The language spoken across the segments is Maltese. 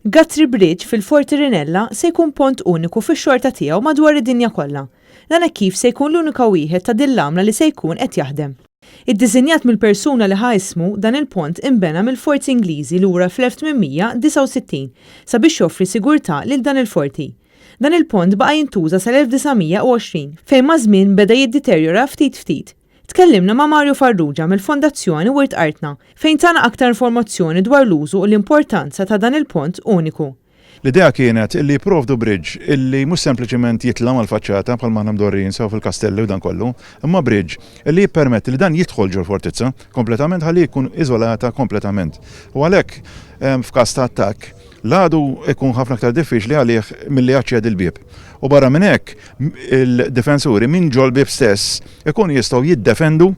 Guthrie Bridge fil-Forti Rinella se jkun pont uniku fix-xorta tiegħu madwar id-dinja kollha. Dan hekk kif se jkun l-unika wieħed ta' din l-għamla li se jkun qed jaħdem. Iddisinjat mill-persuna li ħa ismu, dan il-pont inbena mill-forzi Ingliżi lura fl-1869 sabiex joffri sigurtà lil dan il-forti. Dan il-pont baqa' jintuża sal-1920 fejn maż-żmien beda jiddeterjora ftit ftit. Tkellimna ma' Mario Farrugia mill-Fondazzjoni Wirt Artna, fejn tana aktar informazzjoni dwar l-użu u l-importanza ta' dan il-pont uniku. L-idea kienet illi jipprovdu bridge illi mhux sempliċement jitla' mal-faċċata bħalma aħna mdorrijin sew fil-kastelli u dan kollu, imma bridge illi jippermetti li dan jidħol ġol-fortizza kompletament ħalli jkun iżolata kompletament. U għalhekk f'każ ta' attakk, L-għadu jkun ħafna aktar diffiċli għalih milli jaċċedi l-bieb. U barra minn hekk, il-difensuri minn ġol-bieb stess ikunu jistgħu jiddefendu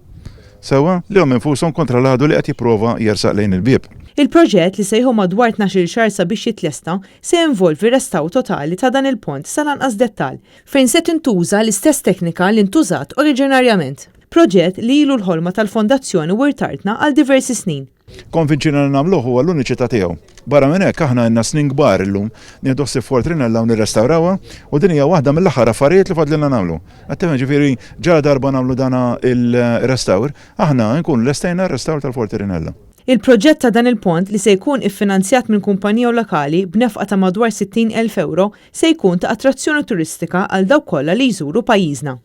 sewwa lilhom infushom kontra l-għadu li qed jipprova jersaq lejn il-bieb. Il-proġett, li se jieħu madwar 12-il xahar sabiex jitlesta, se jinvolvi restawr totali ta' dan il-pont sal-anqas dettall, fejn se tintuża l-istess teknika li ntużat oriġinarjament. Proġett li ilu l-ħolma tal-Fondazzjoni Wirt Artna għal diversi snin. Konvinċina li nagħmluh huwa l-uniċità tiegħu. Barra minn hekk aħna ilna snin kbar illum nieħdu ħsieb Fort Rinella u nirrestawrawha u din hija waħda mill-aħħar affarijiet li fadlilna nagħmlu. Qed tifhem ġifieri ġara darba nagħmlu dana il-restawr, aħna nkunu lestejna r-restawr tal-Forti Rinella. Il-proġett ta' dan il-pont li se jkun iffinanzjat minn kumpanija lokali b'nefqa ta' madwar 60,000 ewro se jkun ta' attrazzjoni turistika għal dawk kollha li jżuru pajjiżna.